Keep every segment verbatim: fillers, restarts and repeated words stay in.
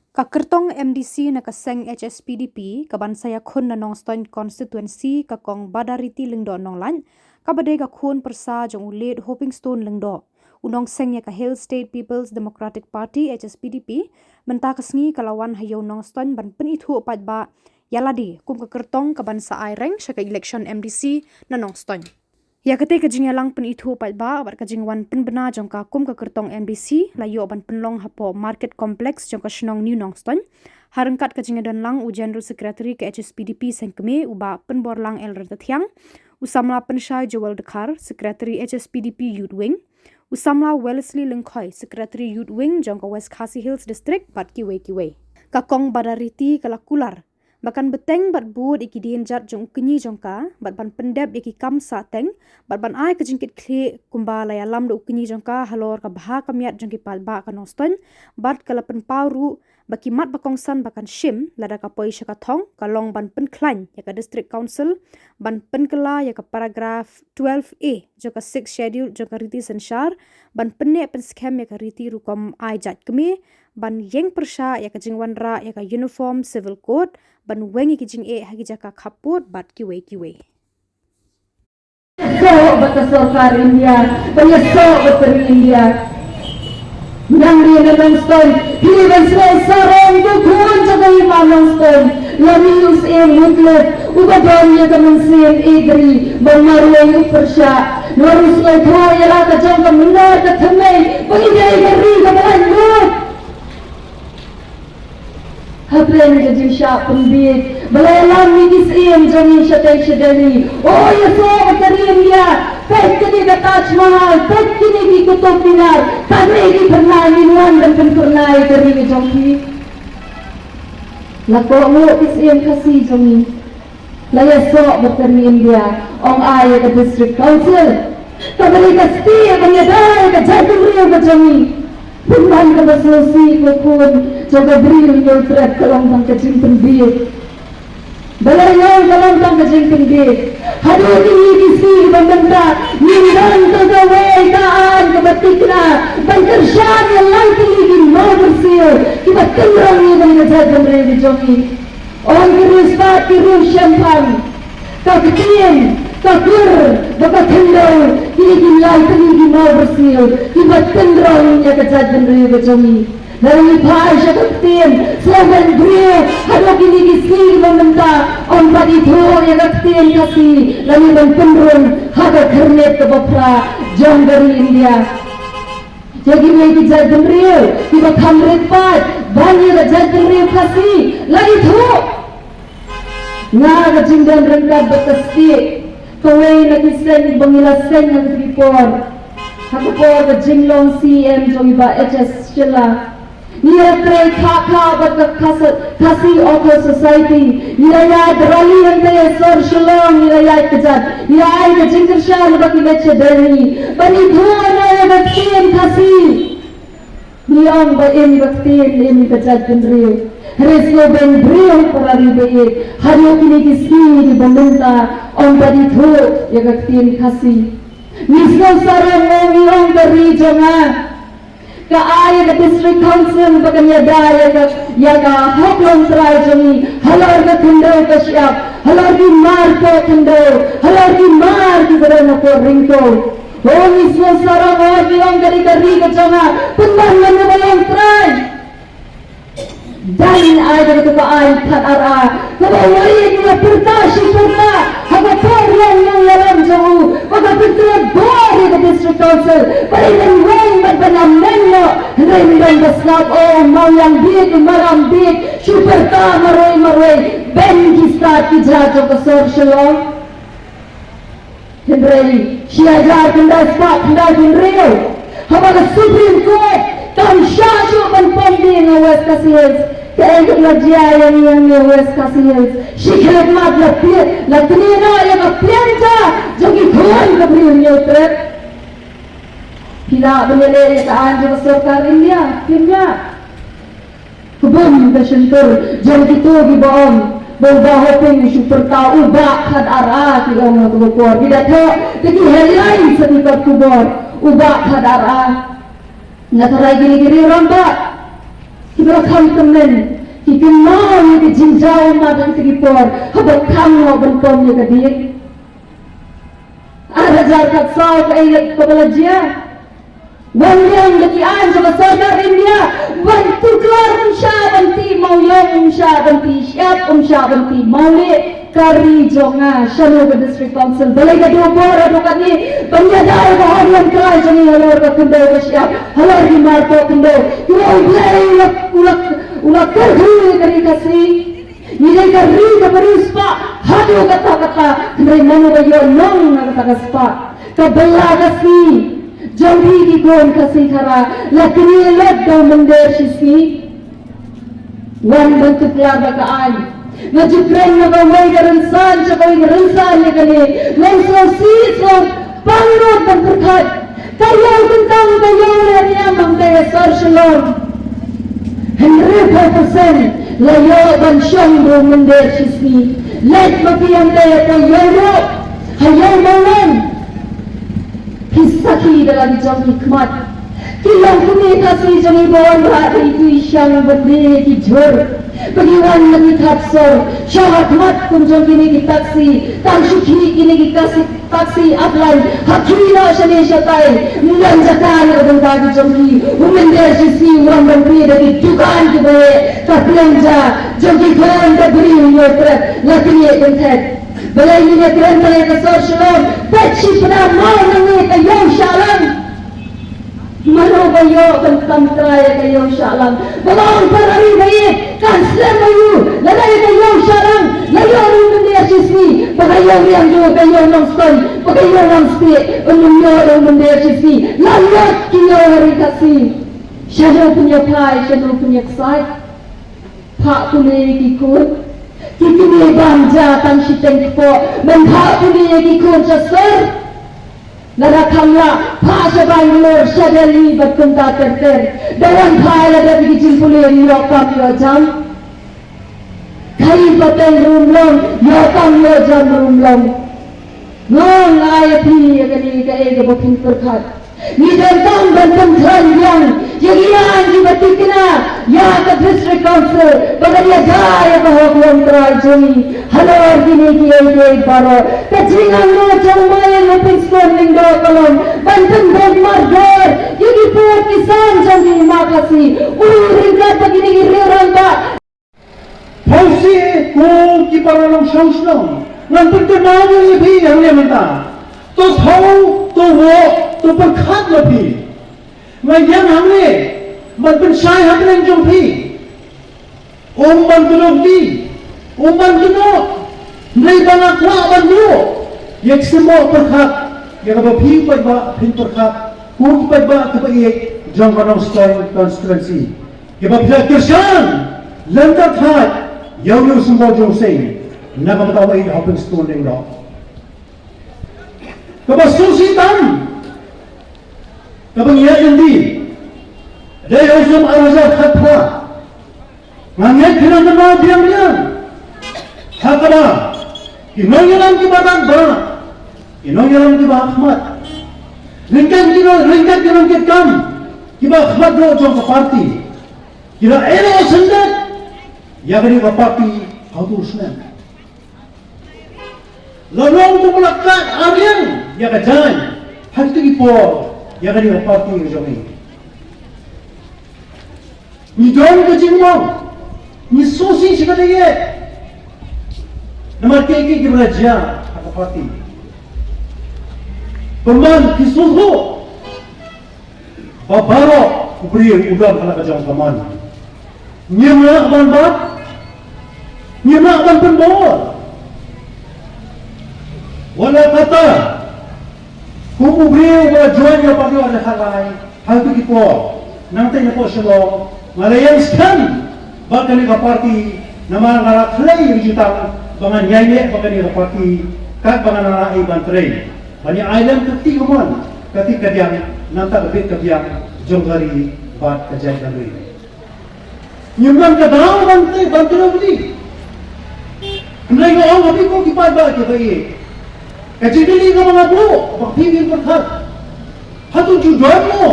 Ka kyrtong M D C na ka seng H S P D P ka ban sa ïakhun na Nongstoiñ constituency, ka Kong Badariti Lyngdoh Nonglait, kaba dei ka khun pyrsa jong u late Hopingstone Lyngdoh, u nongseng ïa ka Hill State People's Democratic Party, H S P D P, mynta ka sngi ka la wan ha ïew Nongstoiñ ban pynithuh paidbah ïa lade kum ka kyrtong ka ban sa ai reng sha ka election M D C na Nongstoiñ. Ïa katei ka jingïalang pynithuh paidbah bad ka jingwan pynbna jong ka kum ka kyrtong M D C la ïoh ban pynlong hapoh Market Complex jong ka shnong New Nongstoiñ, ha ryngkat ka jingïadon lang u General Secretary ka H S P D P seng kmie, u Bah Pynborlang L Rantathiang, u samla pynshai Joel Dkhar, Secretary H S P D P Youth Wing, u samla Wellesley Lyngkhoi, Secretary Youth Wing jong ka West Khasi Hills District, bad kiwei kiwei. Ka Kong Badariti ka la kular ba kan bteng bad bud ïa ki dienjat jong u kñi jong ka bad ban pyndep ïa ki kam sahteng bad ban ai ka jingkitkhlieh kumba la ïalam da u kñi jong ka halor ka bha ka miat jong ki paidbah ka Nongstoiñ, bad ka la pynpaw ruh ba ki mat ba kongsan ba kan shim lada ka poi sha ka thong ka long ban pynkhlaiñ ïa ka District Council ban pynkylla ïa ka paragraph twelve A jong ka Sixth Schedule jong ka riti synshar, ban pynneh pynskhem ïa ka riti rukom ai jait kmie, ban ïeng pyrshah ïa ka jingwanrah ïa ka Uniform Civil Code, ban weng ïa ki jingeh ha ki jaka khappud bad kiwei kiwei. Soh bad ka sorkar India, ban ïasoh bad ka ri India. Nang ri na Nongstoiñ, phi ban sngewsih sarong ko khun jong ka hima Nongstoiñ. La ri u Syiem Wycliffe uba don ïa ka mynsiem ïeit ri, ban marwei u pyrshah. Nang ri sngewthuh ïa la ka jong ka mynder ka thymmei, ba ngi dei ka ri kaba laitluid. Hapdeng ka jingshah pynbiej ba la ïalam ïa ki syiem jong ngi shatei sha Delhi. O ïasoh bad ka ri India, peit kane ka Taj Mahal, peit kine ki Qutub Minar, kane ki phyrnai, ngin wan ban pynphyrnai ïa ka ri ka jong phi. La kohnguh ki syiem Khasi jong ngi. La ïasoh bad ka ri India, ong ai ïa ka District Council. Kaba dei ka stieh ban ïada ïa ka jaitbynriew ka jong ngi. Pynban kaba sngewsih ko khun jong ka Briew Hynñiewtrep ka long tang ka jingpynbiej. Balei long ka long tang ka jingpynbiej? Haduh kine ki sngi kiba mynta ngim don tang kawei ka aiñ kaba thikna ban kyrshan ïa lai tylli ki mawbyrsiew kiba tynrong ïa kane ka jaitbynriew ka jong ngi. Ong ki riewstad ki riewshemphang, ka ktien, ka kur bad ka khyndew, kine ki lai tylli ki mawbyrsiew kiba tynrong ïa ka jaitbynriew ka jong ngi. Lada ngi phai sha ka ktien, sngewbha briew, haduh kine ki sngi kiba mynta, ym pat ithuh ïa ka ktien Khasi, lane ban pynrung ha ka khyrnit kaba phra jong ka ri India. Ïa kiwei ki jaitbynriew kiba kham rit paid ban ïa ka jaitbynriew Khasi, la ithuh. Nga ka jingdon ryngkat bad ka stieh, kawei na ki seng ba ngi la seng ha ka por, ha ka por ka jinglong C E M jong i Bah H S Shylla. Ngi la trei khah khah bad ka Khas-, Khasi Authors Society. Ngi la ïaid rally hangtei ha sor Shillong, ngi la ïaid kjat. Ngi la ai ka jingkyrshan bad ngi leit sha Delhi. Ban ithuh noh ïa ka ktien Khasi. Ngi ong ba im ka ktien, im ka jaitbynriew. Hynrei sngewbha briew para ri ba ïeit. Haduh kine ki sngi kiba mynta ym pat ithuh ïa ka ktien Khasi. Ngi sngew sarong, ngi ong ka ri jong nga. Ka ai ïa ka District Council ba kan ïada ïa ka, ïa ka hok longtrai jong ngi halor ka khyndew ka shyiap, halor ki mar poh khyndew, halor ki mar kiba don hapoh ryngkew. O ngi sngew sarong, o ngi ong ka ri, ka ri ka jong nga, pynban lem ïa ka longtrai. Dang ai da kata ka aiñ khatar ar, kaba wai ïa ki la pyrta shi pyrta ha ka por ïa nongïalam jong u, ba ka pyntrei bor ïa ka District Council ba dei ban weng bad ban amend noh. Hynrei ym don ba sngap. O Mawïang Bieit, Maram Bieit, shu pyrta marwei marwei, ban ki stad ki jait jong ka sor Shillong. Hynrei shi hajar khyndai spah khyndai phew hynriew, haba ka Supreme Court kam shah shuh ban pom biang ha West Khasi Hills, kaei kaba la jia ïa ngi hangne ha West Khasi Hills? Shi khyllipmat la plie, la tnie noh ïa ka pliang ja jong ki khun ka Briew Hynñiewtrep. Phi lah ban ïaleh ïa ka aiñ jong ka sorkar India? Phim lah. Ka bun ka shyntur jong kito kiba ong ba u Bah Hoping u shu pyrta u bah khadar a, ki ong ha kaba por. Ki da thoh da ki headlines ha ki kot khubor, u bah khadar a. Nga tharai kine ki riew rangbah, Kiba kham tymmen ki kynmaw ïa ka jingjaw ummat ha kito ki por haba khang noh ban pom ïa ka dieng. Ar hajar khatsaw kaei kaba la jia? Wan liang da ki aiñ jong ka sorkar India ban tuklar, um shah ban tih mawïong, um shah ban tih shyiap, um shah ban tih mawlieh. Ka ri jong nga, shano ka District Council? Balei ka duh bor haduh katne ban ïada ïa ka hok longtrai jong ngi halor ka khyndew ka shyiap, halor ki marpoh khyndew? Ki ong, Blei u la, u la, u la kyrkhu ïa ka ri Khasi. Ngi dei ka ri kaba riewspah haduh katta katta, hynrei mano ba ïoh nong na kata ka spah? Ka bylla ka sngi jong phi ki khun Khasi Khara la knieh lut da u mynder shisngi. Wan ban tuklar da ka aiñ. Nga ju kren na kawei ka rynsan sha kawei ka rynsan ïa kane. Long sngewsih, sngewpang ruh ban pyrkhat. Ka ïew kyntang, ka ïew lehniam hangtei ha sor Shillong. Hynriewphew percent la ïoh ban shong da u mynder shisngi. Leit ma phi hangtei ha Ïewduh, ha Ïewmawleng. Ki sakhi da la ki jong ki khmat. Ki longkmie Khasi jong ngi ba wanrah da itu i shang ban die ki jhur, ba ki wan na ki thap sor sha ha khmat kum jong kine ki taxi. Tang shu khih kine ki taxi, taxi upline, ha khih noh shane shatai. Ym don jaka na ka bynta ki jong ki. U mynder shisngi u wan ban plie da ki dukan kiba heh. Ka pliang ja jong ki khun ka briew ïoh trep la knieh kynthek. Balei ngin ïa kren balei ka sor Shillong? Peit shi pynah maw nangne ka ïew shah lang. Mano ba ïoh ban tam trai ïa ka ïew shah lang? Ba long para ri ba ïeit kan slem aïu lada ïa ka ïew shah lang la ïoh ruh mynder shisngi, ba ka ïew riang ruh, ka ïew Nongstoiñ, ba ka ïew Nongstieh, un ym ïoh ruh mynder shisngi. La lut ki ïew ha ri Khasi. Shano pynïaphai, shano pynïaksaid? Phah pule ïa ki khun. Ki kmie bam ja tang shiteng kpoh ban phah pule ïa ki khun sha sor. Lada kham lah, phah sha Bangalore, sha Delhi bad kumta ter ter. Da wan phai la dep ïa ki jingpule, ïoh kam ïoh jam. Khaii pateng ruh ym long, ïoh kam ïoh jam ruh ym long. Nga ong ïa phi, ïa kane kaei kaba phin pyrkhat. Ngi donkam ban pynkhlaiñ biang ïa ki aiñ kiba thikna ïa ka District Council ba kan ïada ïa ka hok longtrai jong ngi halor kine kiei kiei baroh. Ka jingangnud jong u Maïan Hopingstone Lyngdoh ka long ban pynbeit mardor ïa ki pud ki san jong ngi, ma Khasi. U, ryngkat bad kine ki riew rangbah. Phewse ko ki para nongshong shnong, ngan pynkynmaw ïa phi hangne mynta. To thew, to wad, to pyrkhat ïa phi. Nga ïeng hangne ban pynshai ha bneng jong phi. Ym ban kynnoh phi, ym ban kynnoh. Hynrei ba nga kwah ban kynnoh ïa ka symboh pyrkhat ïa kaba phi paidbah phin pyrkhat, ko ki paidbah kiba ïeit jong ka Nongstoiñ constituency. Kiba phi la kyrshan lem da thait ïa u symboh jong u seng na ka bynta u Maïan Hopingstone Lyngdoh. Kaba sngewsih tam, kaba ngi ïa ïeng dei ha u snem ar hajar khatphra. Nga ngeit phin ïa kynmaw biang biang ha kaba ki nongïalam kiba rangbah, ki nongïalam kiba khmat, ryngkat ki nong, ryngkat ki nongkitkam kiba khmat ruh jong ka party, ki la ïeh syndet ïa kane ka party ha utu u snem. La long kumba la kat arliang ïa ka jaiñ ha kito ki por ïa kane ka party ka jong ngi. Ngi don ka jingmong, ngi sngewsih shi katta ïa, namar kiei kiei kiba la jia ha ka party. Pynban ki sngewthuh ba baroh u briew u don ha la ka jong ka mon. Ngim lah ban bat, ngim lah ban pynbor. Wat la katta, kum u briew uba la join ïa ka party ha khatlai, ha kito ki por, nangta napoh Shillong, nga la ïeng skhem bad kane ka party, namar nga la khlei ïa ka jutang ba ngan ïaineh bad kane ka party, katba ngan nang ai ban trei ban ïa ai lem ka kti kamon, ka kti kadiang, nangta ka bit ka biang jong ka ri bad ka jaitbynriew. Ngim don ka daw ban trei, ban trei ïa u. Hynrei nga ong ha phi ko ki paidbah kiba ïeit, ka jingkylli kaba nga buh ba phi phin pyrkhat, hato ju don mo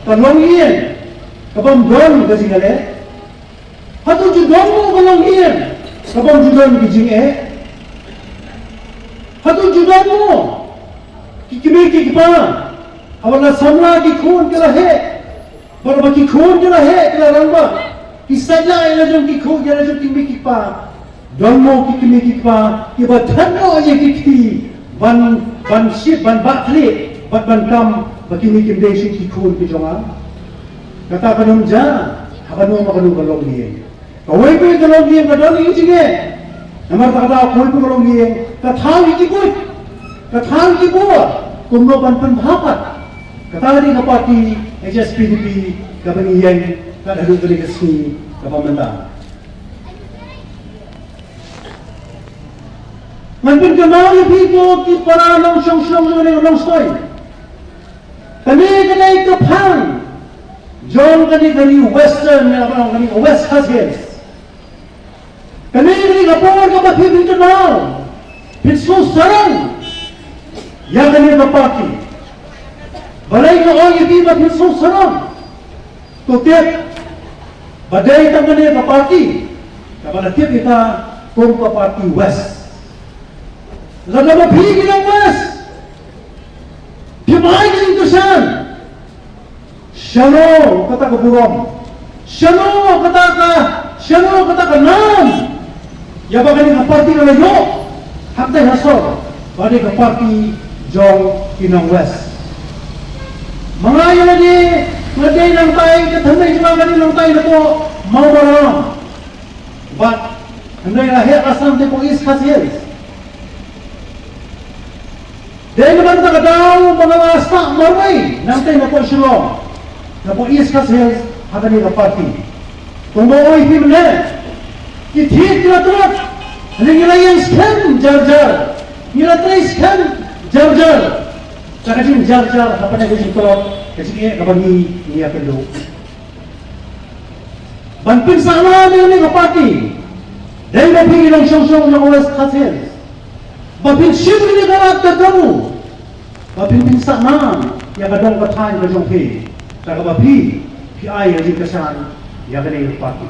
ka longïing kabym don ka jingïaleh? Ka bym ju don ki jingeh. Hato ju don mo ki kmie ki kpa haba la samla ki khun ki la heh? Bad ba ki khun ki la heh, ki la rangbah, ki sait la ïa la jong ki khun, ïa la jong ki kmie ki kpa. Don mo ki kmie ki kpa kiba thad noh ïa ki kti ban, ban shit, ban bah thylliej bad ban kam ba kine kim dei shuh ki khun ki jong nga? Kata kan ym jia haba nym ïoh kano ka longleh. Kawei pat ka longleh ka don ïa ki jingeh. Namar kata kawei pat ka longleh ka thaw ïa ki buit, ka thaw ïa ki bor kumno ban pynbha pat. Kata ka dei ka party H S P D P kaba ngi ïeng kat haduh kane ka sngi kaba mynta. Ngan pynkynmaw ïa phi ko ki para nongshong shnong jong kane ka Nongstoiñ. Kane ka dei ka phang jong kane ka Ri Western, ïa kane ka West Khasi Hills. Kane ka dei ka por kaba phi phin kynmaw, phin sngewsarong ïa kane ka party. Balei nga ong ïa phi ba phin sngewsarong? To tip ba dei tang kane ka party kaba la tip ïa ka kum ka party West. Lada ma phi ki nong West, phim ai ka jingkyrshan, shano kata ka burom, shano kata ka, shano kata ka nam ïa ba kane ka party ka la ïoh hangtai ha sor ba dei ka party jong ki nong West. Ma nga ïa lade nga dei nangtai, ka thymmei jong nga ka dei nangtai napoh Mawmarrong. Bad hynrei nga heh Assam te poh East Khasi Hills. Dei namar kata ka daw ba nga la sah marwei nangtai napoh Shillong, napoh East Khasi Hills ha kane ka party. Kumba ong ïa phi mynne, ki thied ki la tlot, hynrei ngi la ïeng skhem jar jar, ngi la trei skhem jar jar. Ka jingjar jar hapdeng ka jingtlot ka jingeh kaba ngi, ngi ïakynduh. Ban pynsah nam ïa kane ka party, dei ba phi ki nongshong shnong jong West Khasi Hills, ba phin shim ïa ka rat ka kabu, ba phin pynsah nam ïa ka dong ka thaiñ ka jong phi da kaba phi, phi ai ka jingkyrshan ïa kane ka party.